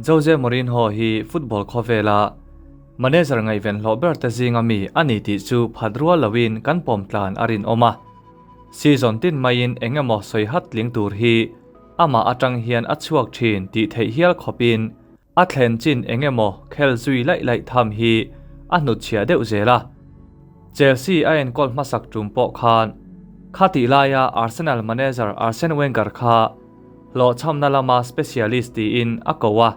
Jose Mourinho hi football khawvela manager ngaihven hlawh ber te zinga mi a ni tih chu phat rual loin kan pawm tlan a rinawm a. Season tin maiin eng emaw sawi hat tling tur hi amah atang hian a chhuak thin tih theih hial khawpin a thlen chin eng emaw khel zui laih laih tham hi a hnutchhiah deuh zel a. Chelsea a enkawl hmasak tum pawh khan khatih laia Arsenal manager Arsene Wenger kha hlawhchhamna lama specialist tiin a ko a,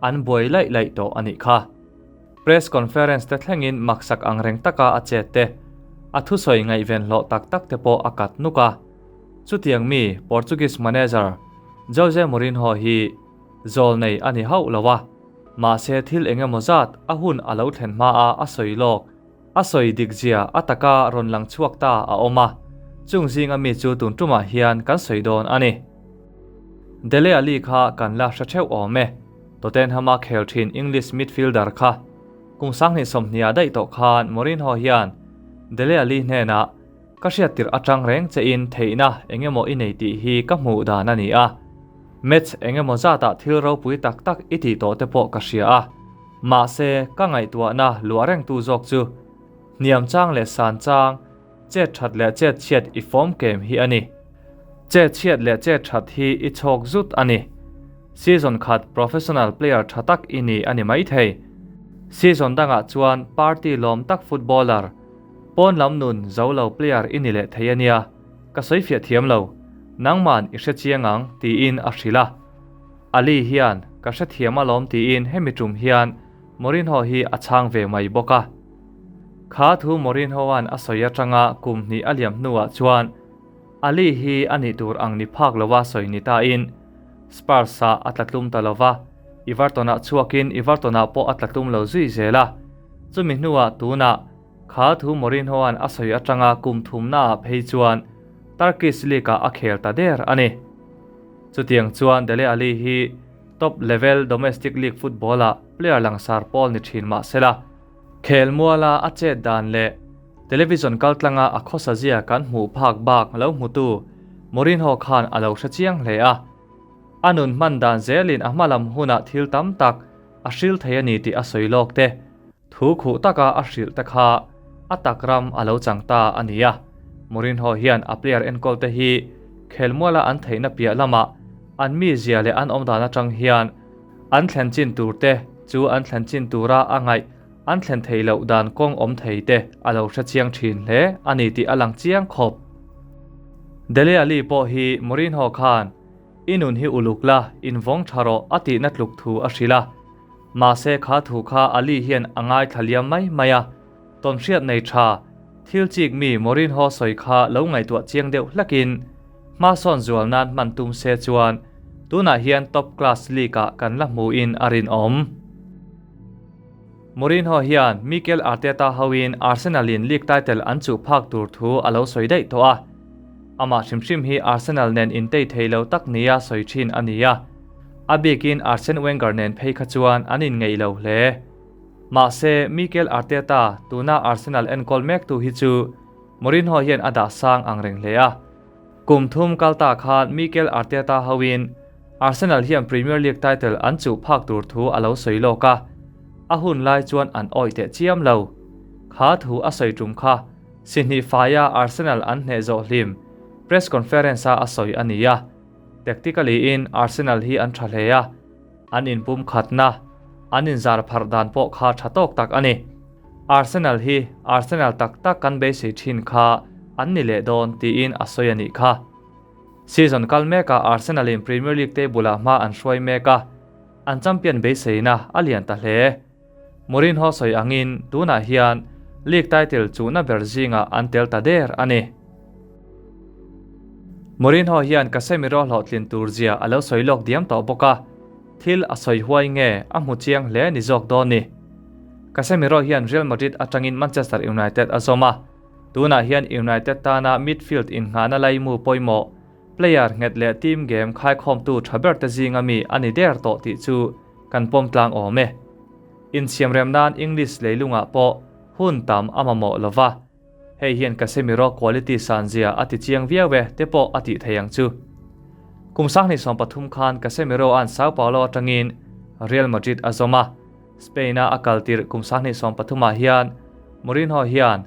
an buai laih laih tawh a nih kha. Press conference te thlengin maksak ang reng taka a chet te, a thusawi ngaihven hlawh tak tak te pawh a kat nuk a. Chutiang mi Portuguese manager Jose Mourinho hi zawl nei a ni hauh lo a, mahse thil eng emaw zat a hun a lo thlen hma a a sawi lawk, a sawi dik zia a taka rawn lang chhuak ta a awm a, chung zinga mi chu tun tumah hian kan sawi dawn a ni. Dele Alli kha kan la hre theuh awm e, Tottenham-a khel thin English midfielder kha kum 2020 ah daih tawh khan Mourinho hian Dele Alli hnenah Ka hriat tirh atang reng che in theihna eng emaw i nei tih hi ka hmuh dan a ni a. Match eng emaw zatah thil ropui tak tak i tih tawh te pawh ka hria a. Mahse, ka ngaihtuahna luah rengtu zawk chu hniam chang leh san chang, chet that leh chet chhiat i fawm kem hi a ni. Chet chhiat leh chet that hi i chhawk zut a ni. Season khat professional player tha tak i ni a ni maithei. Season dangah chuan party lawm tak footballer, Pawn lam nun zo lo player i ni leh thei a nia, ka sawi fiah thiam lo, nangman i hre chiang ang tiin a hrilh a. Ali hian ka hre thiam alawm tiin hemi tum hian Mourinho hi a chhang ve mai bawk a. Kha thu Mourinho-a'n a sawi atanga kum hnih a liam hnuah chuan Ali hi a nih tur ang ni phak lova sawi ni tain Spurs-ah a tlatlum ta lova, Everton-ah chhuakin Everton-ah pawh a tlatlum lo zui zel a. Chumi hnuah tunah kha thu Mourinho-a'n a sawi atanga kum thumnaah phei chuan Turkish League-ah a khel ta der a ni. Chutiang chuan Dele Alli hi top level domestic league football-ah player langsar pawl ni thin mah sela, khelmuala a chet dan leh television kaltlanga a khawsa zia kan hmuh phak bak lo hmutu Mourinho khan a lo hre chiang hle a. A nun hman dan zelin a hmalam hunah thil tam tak a hril thei a ni tih a sawi lawk te. Thu khuh taka a hrilh te kha a tak ram a lo chang ta a ni a. Mourinho hian a player enkawl te hi khelmuala an theihna piah lamah an mizia leh an awmdan atang hian an thlen chin tur te chu an thlen chin tura a ngaih an thlen theih loh dan kawng awm thei te a lo hre chiang thin hle a ni tih a lang chiang khawp. Dele Alli pawh hi Mourinho khan I nun hi uluk la, invawng tha rawh a tihna tluk thu a hrilh a. Mahse kha thu kha Ali hian a ngaithla liam mai mai a, tawnhriat nei tha, thil chik mi Mourinho sawi kha lo ngaihtuah chiang deuh hlakin hmasawn zual nan hman tum se chuan tunah hian top class league ah kan la hmuhin a rinawm. Mourinho hian Mikel Arteta hoin Arsenal in league title an chuh phak tur thu a lo sawi daih tawh a, amah hrim hrim hi Arsenal nen intei thei lo tak nia sawi thin a ni a. A bikin Arsene Wenger nen phei kha chuan an inngeih lo hle. Mahse, Mikel Arteta, tuna Arsenal enkawl mektu hi chu Mourinho hian a dah sang ang reng hle a. Kum thum kal ta khan Mikel Arteta hoin Arsenal hian Premier League title an chuh phak tur thu a lo sawi lawk a, a hun lai chuan an awih teh chiam lo. Kha thu a sawi tum kha Sihnih faia Arsenal an hneh zawh hlim press conference-a a sawi a ni a. Tactically in Arsenal hi an tha hle a, an inpum khatna, an inzar pharh dan pawh kha tha tawk tak a ni. Arsenal hi Arsenal tak tak kan beisei thin kha an ni leh dawn tiin a sawi a nih kha. Season kal mekah Arsenal in Premier League table ah hma an hruai mek a, an champion beiseina a lian ta hle. Mourinho sawi angin tunah hian league title chuhna ber zingah an tel ta der a ni. Mourinho hian Casemiro hlawhtlin tur zia a lo sawi lawk diam tawh bawk a, thil a sawi huai nge a hmu chiang hle ni zawk dawn ni. Casemiro hian Real Madrid atangin Manchester United a zawm a, tunah hian United tana midfield innghahna laimu pawimawh player nghet leh team game khaikhawmtu tha ber te zinga mi a ni der tawh tih chu kan pawm tlang awm e. Insiamrem nan English leilungah pawh hun tam a mamawh lova. Hei hian Casemiro quality san zia a ti chiang viau e te pawh a tih thei ang chu. Kum 2013 khan Casemiro-a'n Sao Paulo atangin Real Madrid a zawm a. Spain-a a kal tirh kum 2013 ah hian Mourinho hian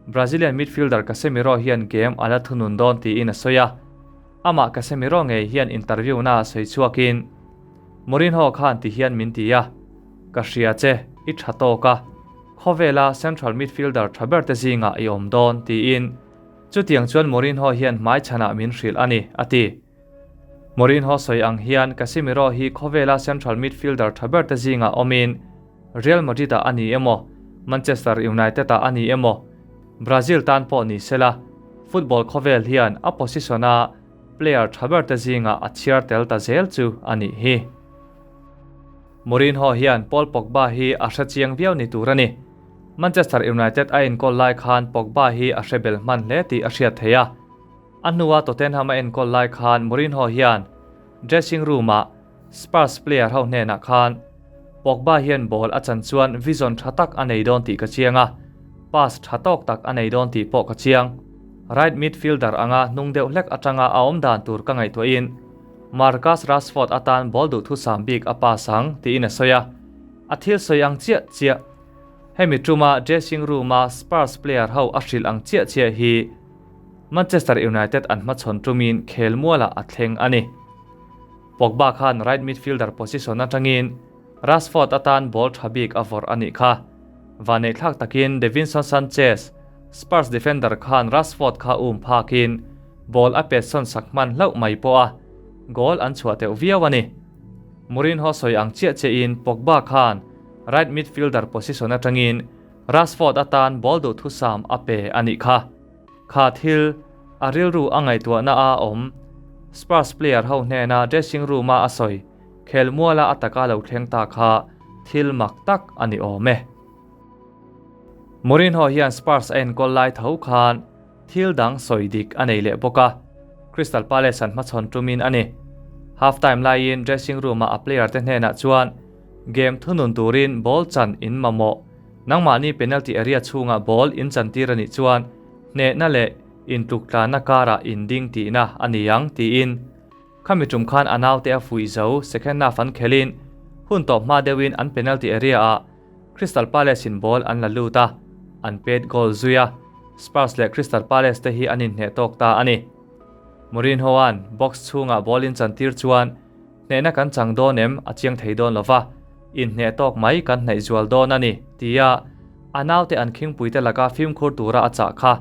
Brazilian midfielder Casemiro hian game a la thunun dawn tiin a sawi a. Amah Casemiro ngei hian interview-na sawi chhuakin, Mourinho khan ti hian min ti a, Ka hria che, i tha tawk a, khawvela central midfielder tha ber te zingah i awm dawn, tiin. Chutiang chuan Mourinho hian hmaichhanah min hrilh a ni, a ti. Mourinho sawi ang hian Casemiro hi khawvela central midfielder tha ber te zingah awmin Real Madrid-ah a ni emaw, Manchester United-ah a ni emaw, Brazil tan pawh ni sela, football khawvel hian a position-a player tha ber te zingah a chhiar tel ta zel chu a nih hi. Mourinho hian Paul Pogba hi a hre chiang viau ni tur a ni. Manchester United a enkawl lai khan Pogba hi a hre bel hman hle tih a hriat theih a. A hnua Tottenham a enkawl lai khan Mourinho hian dressing room-ah Spurs player ho hnenah khan Pogba hian ball a chan chuan vision tha tak a nei dawn tih ka chiang a, pass tha tawk tak a nei dawn tih pawh ka chiang. Right midfielder anga hnung deuh hlek atanga a awm dan tur ka ngaihtuahin Marcus Rashford atan ball duhthusam bik a pass ang tiin a sawi a. A thil sawi ang chiah chiah. Hemi tuma dressing room-a Spurs player ho a hrilh ang chiah chiah hi Manchester United an hmachhawn tumin khel mualah a thleng a ni. Pogba khan right midfielder position atangin Rashford atan ball tha bik a vawrh a nih kha. Vaneihthlak takin Davinson Sanchez, Spurs defender khan Rashford kha um phakin ball a pet sawn sak hman hlauh mai pawh a, goal an chhuah teuh viau a ni. Mourinho sawi ang chiah chiahin Pogba khan right midfielder position atangin Rashford atan ball duhthusam a pe a nih kha. Kha thil, a rilru a ngaihtuahna a awm. Spurs player ho hnena dressing room a a sawi, khel muala a taka lo thleng ta kha thil mak tak a ni awm e. Mourinho hian Spurs a enkawl lai tho khan thil dang sawi dik a nei leh bawk a, Crystal Palace an hmachhawn tumin a ni. Half time laiin dressing room ah a player te hnenah chuan game thunun turin ball chan in mamawh Nangmahni penalty area chhungah ball in chantir a nih chuan hnehna leh intluktlana karah in ding tihna a ni ang tiin khami tum khan a naute a fuih zo second half an khelin hun tawp hma deuhin an penalty area ah Crystal Palace in ball an la lut a, an pet goal zui a, Spurs leh Crystal Palace te hi an inhneh tawk ta a ni. Mourinho-a'n box chhungah ball in chantir chuan Hnehna kan chang dawn em a chiang thei dawn lova, inhneh tawk mai kan hnaih zual dawn a ni, tia a naute an khingpuite laka fimkhur tura a chah kha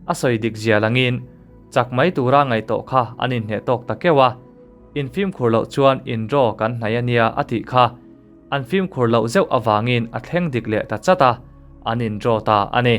a sawi dik zia langin chak mai tura ngaih tawh kha an inhneh tawk ta keuh a, in fimkhur loh chuan in draw kan hnaih a nia a tih kha an fimkhur loh zeuh avangin a thleng dik leh ta chat a, an in draw ta a ni.